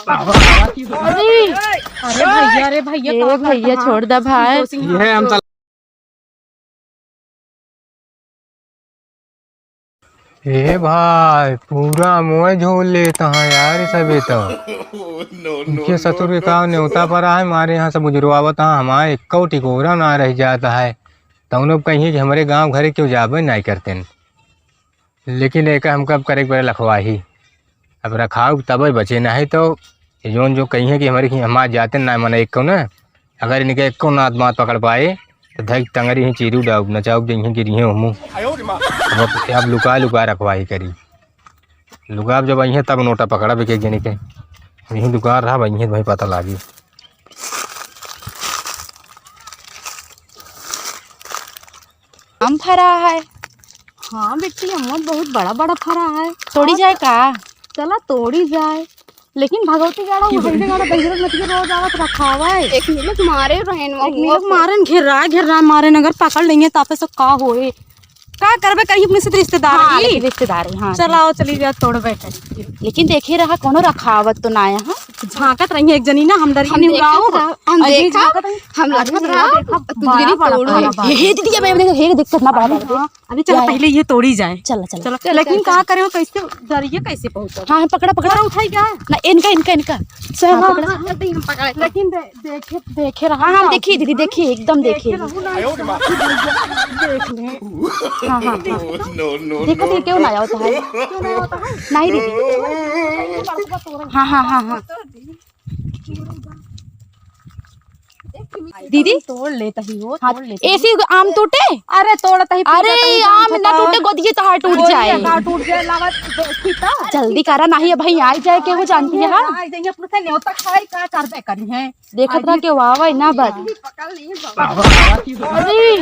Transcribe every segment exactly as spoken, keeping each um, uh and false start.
अरे, अरे भैया, अरे भैया, ए का भैया, करत छोड़ दा भाई। ये हम ए भाई, पूरा मोय झोल लेत ह यार, ई सबे तो। इनके ससुर के का नेवता परा है, मारे यहाँ सब उजरवावत ह, हमारे एक्को टिकोरा ना रह जात है। तउनो कहिए कि हमरे गाँव घरे क्यों जाबे नाहीं करतेन। लेकिन एका हमका अब करे के पड़े लखवाही। अब रखाउ तबे बचे, नाहीं तो ये जौन जो कहिए कि हमरे की हमार जाते ना मने एक्को ना, अगर इनके एक्को नात मात पकड़ पाए, तो धई टंगरी ही चीरू डाउब, नचाउब जइहें गिरिहें हमू। अब, अब लुका लुका रखवाही करी। लुकाब जब अइहें तब नोटा पकड़ब एक एक जने के। यहीं दुकान रहा, वहीं भाई पता लागी। आम फरा है। हाँ बेटी, अम्मा बहुत बड़ा बड़ा फरा है। तोड़ी जाए का? चला तोड़ी जाए। लेकिन भगवती गाड़ा, वो भगवती गाड़ा बहिरत मत के रोज आवत रखावा है। एक मिनट मारे रहेन, एक मिनट मारेन, घेर्रा घेर्रा मारेन, अगर पकड़ लेंगे तो आपे से का होए? का करबे करी अपने से रिश्तेदार हाँ, की? लेकिन रिश्तेदार है, हाँ। चलाओ, चली जा, तोड़बे करी। लेकिन देखे रहा, कोनो रखावत तो ना है, हाँ? झांकत रही एक जनी ना, हम डरी हम नहीं देखत उड़ाओ। रहा, हम अजी देखा, झांकत रही। हम अरे लखत नहीं, रहा, देखा, तू बड़ा, जनी बड़ा, तोड़ो। बड़ा, बड़ा। हे, हे दीदी, अब ये देखो, हे देख कितना बड़ा, बड़ा। हाँ, अरे चलो, या, या। पहले ये तोड़ी जाए। चला, चला। चलो, चलो, लेकिन चला, का चला। करे हो, कैसे डरिए, कैसे पहुंचा? हाँ, हाँ, पकड़ा, पकड़ा। पकड़ा उठाई क्या? ना, इनका, इनका, इनका। चलो, हाँ, पकड़ा। हाँ, हाँ, हम पकड़े। लेकिन दे-, देखे, देखे रहा हाँ, हाँ, ना। देखिए दीदी, देखिए, एकदम देखिए। देखे रहू ना, देख ले। हाँ, हाँ, हाँ। No, no, देखो, no, देखिए, क्यों ना no। आया होता है? क्यों ना आया होता है? नहीं दीदी। हाँ, हाँ, हाँ, हाँ। दीदी? तोड़ लेता ही हो, हाँ, तोड़ लेता ही। ऐसे आम टूटे? अरे, तोड़ता ही, अरे, पीटता ही, आम ना टूटे, गोदिये तोहार टूट जाए। गोदिये तोहार टूट जाए, लावा, ठीक है? जल्दी करा, नहीं, भाई, आई जाए, केहू जानती है, हाँ? आई जाइए, अपने से न्योता खाए, का करबे करी हैं? देखत रह के वाह, वाह, ना बात। पकड़ ली, बाबा। अरे,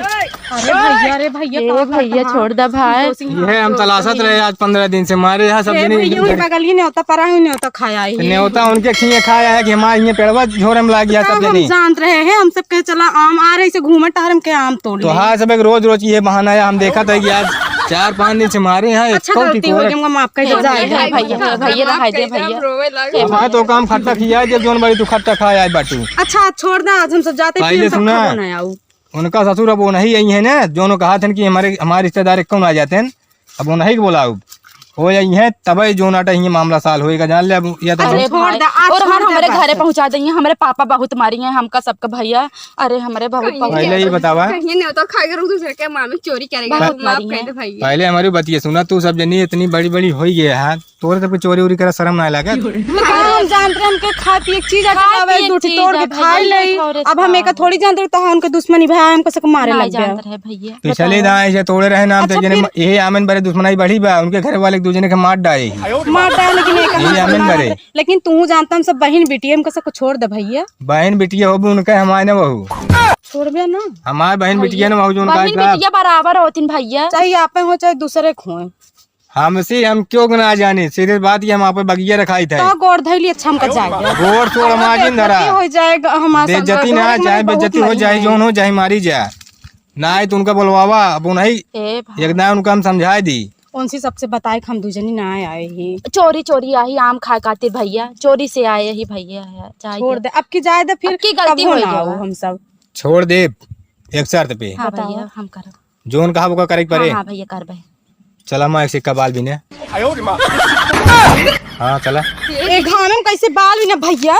अरे भैया, अरे भैया, ए का भैया, करता छोड़ दा भाई। ये हम तलाशत रहे आज पन्द्रह दिन से, मारे यहाँ सब ए जने भैया, उन बगल ही न्योता, परा ही न्योता खाया है। न्योता उनके खिए खाया है कि हमारे ये पेड़वा झोरे में लाग गया सब जने। जानत रहे हैं, हम सब के चला आम आ रहे से घूमे टहरम के आम तोड़ तो ले। हाँ, सब एक रोज रोज ये बहाना है, हम देखत है कि आज चार पाँच दिन से मारे हैं, अच्छा, गलती हो गई, हमको माफ कर दे। भैया, भैया, भैया, रहा है दे भैया। हमारे तो काम खट्टा खिया है, जब जौन बड़ी तू खट्टा खाया है बाटू। अच्छा, छोड़ दे, आज हम सब जाते हैं, पहले हम सब सुना। खाबो ना आऊ। उनका ससुर अब वो नहीं आई है ना, जौन कहा थे कि हमारे, हमारे रिश्तेदार कौन आ जाते हैं, अब वो नहीं के बोलाऊ। हो जाई है, तबे जौन आटा ये मामला साल होएगा, जान ले अब, या तो अरे छोड़ भाई, दे, आज और छोड़ हम दे हमारे बात घरे है। पहुँचा देंगे, हमारे पापा बहुत मारी हैं हमका सबका भैया। अरे हमारे बहुत कहीं बहुत पहले ही बतावा। कहीं नहीं तो खा के रुक, दूसरे के माँ में चोरी करेगा, बहुत माफ मारी कर हैं। दे भाई। पहले हमारी बतिया सुना, तू सब जनी इतनी बड़ी बड़ी हो गई है, तोरे तब चोरी उरी करे शर्म ना लागे। लेकिन हम जानते हैं, हमके खाए पिए के चीज आके खाए लावे, पिए के दूठी चीज तोड़ के है, खाए भैया, ले। थोड़े अब हम से एका थोड़ी जानते रहे, तो हाँ, उनके दुश्मनी भाई, हमको सबको मारे नहीं लग गया। जानते रहे भैया। पिछले बताओ। दाएं से तोड़े रहे ना, अच्छा, तो जने फिर? यही आमन बरे दुश्मनाई बढ़ी बा, उनके घर वाले एक दूसरे के मार डाए। मार डाए, लेकिन एक यही आमन बरे। लेकिन तू जानता, हम सब बहिन बिटिया, हमको सबको छोड़ दे भैया। बहिन बिटिया हो भी उनके हमारे ना बहू। छोड़बे ना। हमारे बहिन भैया। बिटिया ना बहू, जो उनका बहिन इतना बिटिया बराबर होतीन भैया। चाहे आपे हो, चाहे दूसरे को हो। हमसे हम क्यों ना जाने, सीधे बात ये हम आप बगिया रखाई था। तो गोड़ धैली, अच्छा हमका जाए। गोड़ छोड़, हमार जिन धरा। बेइज्जती हो जाए, हमार बेइज्जती ना, चाहे बेइज्जती हो जाए, जौन हो जाए, मारी जाए। ना आए तो उनका बोलवावा, अब नहीं। ए भाई। एक ना उनका हम समझाए दी। उनसे सबसे बताए कि हम दू जनी ना आए ही। चोरी चोरी आई आम खाए खातिर भैया, चोरी से आए ही भैया, चाहे छोड़ दे, अब की जाए दे फिर, अब की गलती कबो हो ना गया। आओ हम सब। छोड़ दे, एक शर्त पे। हाँ बताओ। भैया, हम करब। जौन कहा वो का करे के परे। हाँ, हाँ भैया, करबे। चला माँ, एक सिक्का बाल बीने। हाँ, चला। ए घाम में कैसे बाल बीने भैया?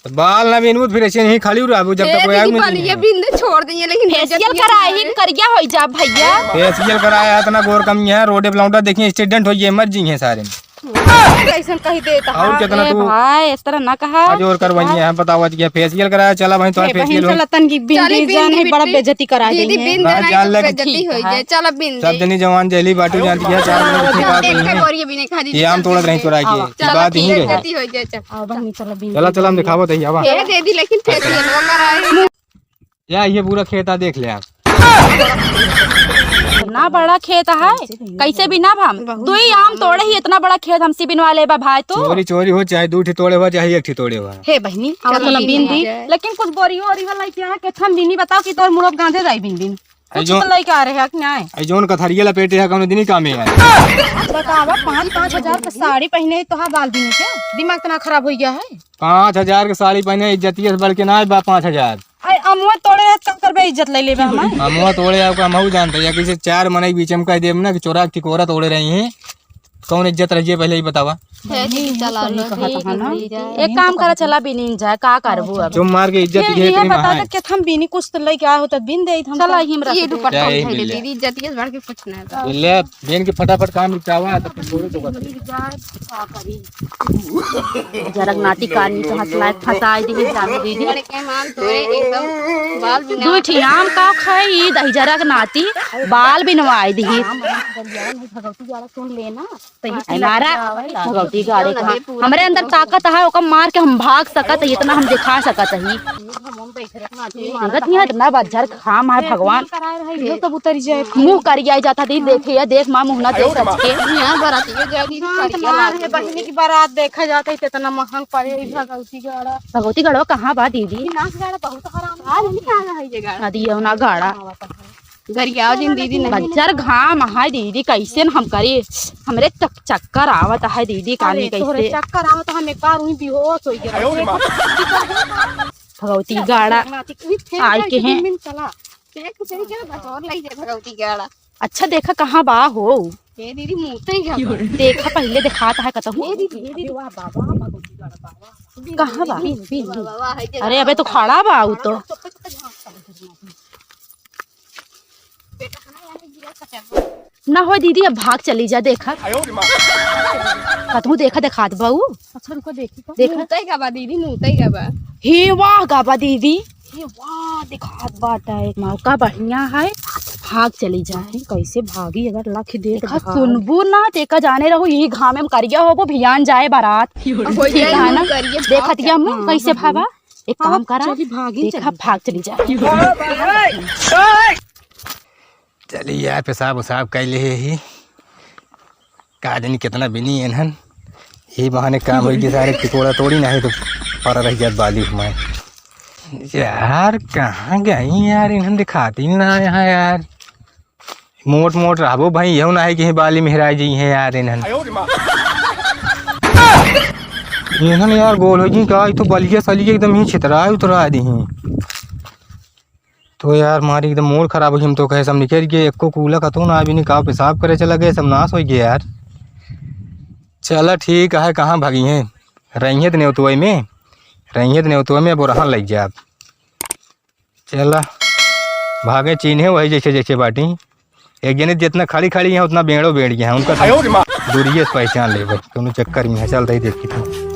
तो बाल ना बीनबू, फिर ऐसे नहीं खाली रहबू, जब तक कोई आएगा नहीं। ये बीन दे, छोड़ देंगे, लेकिन फेशियल कराए ही करिया हो जा भैया। फेशियल कराया है, इतना गोर कमी है, रोडे पे लौंडा देखिए, एक्सीडेंट हो गए, मर जी हैं सारे। कैसन कही देता। और कितना ए तू भाई, इस तरह ना कहा। आज और करवाइए, हम बताओ, आज क्या फेशियल कराया, चला भाई, तो ए फेशियल बहिन, हो। चला तन की बिंदी चली जान है, बड़ा बिंदी। बेइज्जती करा दीदी, गई है। बिंदी बस ना जान तो ले बेइज्जती हो जाए। चला बिंदी। सब जनी जवान जहली बाटू जान दिया, चार लोग की बात नहीं है। ये आम तोड़त रही चुरा के, ये बात यहीं रहे। बेइज्जती हो जाए, चल। आओ बहिनी, चला बिंदी। चला, चला, हम दिखावत है, आवा। ए दीदी, लेकिन फेशियल कराए। या ये पूरा खेत आ, देख ले आप। इतना बड़ा खेत है, कैसे भी ना भाम। बहुत दुई आम तोड़े ही इतना बड़ा खेत हमसे बिनवा ले बा भाई तू। चोरी चोरी हो, चाहे दू ठी तोड़े हो, चाहे एक ठी तोड़े हो। हे बहिनी, आवा चलो बीन दी। लेकिन कुछ बोरी ओरी वाला क्या है, केथन बीनी बताओ कि तोर मुड़ब गांजे जाई बीन बीन। कुछ तो लइके आ रहे हैं कि नहीं? आई जौन कथरिया लपेटे है, कौनो दिन ही काम है यार। बतावा, पाँच, पाँच हजार के साड़ी पहने है, तोहार बाल बिने के? दिमाग इतना खराब हो गया है? पाँच हजार के साड़ी पहने, इज्जतिया से बढ़ के ना बा पाँच हजार। अरे, अमुआ तोड़े है, कब करबे इज्जत ले लेबे हमार? अमुआ तोड़े आपका हमहू जानते हैं, कि से चार मनई बीच में कह देब ना कि चोरा के टिकोरा तोड़े रही हैं, कौन इज्जत रहिए पहले ही बतावा। है दीदी, चला लो, ठीक है, ठीक है। एक काम करा, चला बिनिन जाए, का करबू अब? जो मार के इज्जत ये, ये, ये इतनी बता दे कि हम बिनी कुछ तो लेके आए हो तो बिन दे हम चला, तो। ही हम रख ये दे। दुपट्टा क्या ये उठा ले मिल जाए? दीदी, इज्जतिया से बढ़ के कुछ नहीं बा। ले, बिन के फटाफट काम निपटावा, तो फिर थोड़े तो बता। जरक नाती कानी तो हंसलाए फंसाए दिही जान दीदी। बड़े के मान तोरे एकदम बाल बिना दू ठी आम का खाई दही जरक नाती बाल बिनवाए दिही। भगवती द्वारा सुन लेना। सही से आई मारा लग जावे। भगवती गाड़े का। हमरे अंदर ताकत है, ओका मार के हम भाग सकत है, इतना हम दिखा सकत है। देखत नहीं है, इतना बज्जर घाम है, भगवान। ये सब उतर जाए। मुंह करिया जाता दी, देखे या देख माँ, मुंह ना देख सच के। यहाँ बारात ये गया दीदी, हाँ, करिया तुम्हारे लागे। बहिनी की बारात देखा जाता है, इतना महंग पड़े, ई भगवती गाड़ा। भगवती गढ़वा कहाँ बा दीदी? ई नाच गाड़ा बहुत हराम है। आज नहीं कहाँ है ये गाड़ा? नदी है ना गाड़ा। गरियाओ जिन दीदी नहीं। बज्जर घाम है दीदी, कैसे न हम करी? हमरे चक-, चक्कर आवत है दीदी, कानी अरे, तोहरे कैसे? चक्कर आवत, हम एक बार वहीं बेहोश हो गए। भगवती गाड़ा आए के हैं। चला। देख, देख, बस और लई जाए भगवती गाड़ा। अच्छा, देखा कहाँ बा हो? ए दीदी, मुँह तो ही गवा। देखा, पहले देखात है कतहूँ। ए दीदी, ए दीदी, वाह, वाह, वाह, भगवती गाड़ा, वाह, वाह। कहाँ बा? वाह, वाह, वाह, है जे अरे, अबे तो खड़ा बा उ तो। ना हो दीदी, अब भाग चली जा, देखा। कतहूँ देखा, देखात बा उ। अच्छा, रुको, देखी तो। देखा। मुँह तो ही गवा दीदी, मुँह तो ही गवा। हे वाह, गवा दीदी। हे वाह, देखात बाटे। मौका बढ़िया है, भाग चली जाए। कैसे भागी, अगर लख दे तो देखा, भाग। सुनबू ना, तेका जाने रहो, यही घामे में करिया होबो, भियान जाए बारात। हो ठीक जाए, है ना? करिए देखत भाग या मुँह, हाँ, कैसे हाँ, भागा? एक हाँ, काम करा, चली, भागी देखा, चली। भाग चली जाए। चली यार, पेशाब उसाब कर ले ही। का जानी कितना बिनी इन्हन। यही बहाने काम होई कि सारे टिकोड़ा तोड़ी ना है तो परा रह जात बाली हमारे। यार कहाँ गई यार, इन्हन दिखाती ना यहाँ यार। मोट मोट रहबो भाई, यहू ना है कि बाली मेहराई जी हैं यार इन्हन। इन्हन यार गोल हो गई का, ई तो बलिया सलिया एकदम ही छितरा उतरा दी हैं। तो यार, मारी एकदम मूड खराब हो गई। हम तो कहे सब निकल गए, एको कूला कतहूँ ना, अभी नहीं का पेशाब करे चला गए, सब नाश हो गया यार। चला ठीक है, कहाँ भागी हैं? रही हैं तो नेवतुआई में, रही हैं तो नेवतुआई में, अब ओरहन लग जाए आप। चला, भागे चीन्हे वही जैसे जैसे बाटी। एक जने जितना खड़ी खड़ी हैं, उतना बेड़ो बेड़ गया है। उनका आयो रे माँ। दूरिये से पहचान लेबे, कोनो चक्कर में है। चल, तही देखी थी।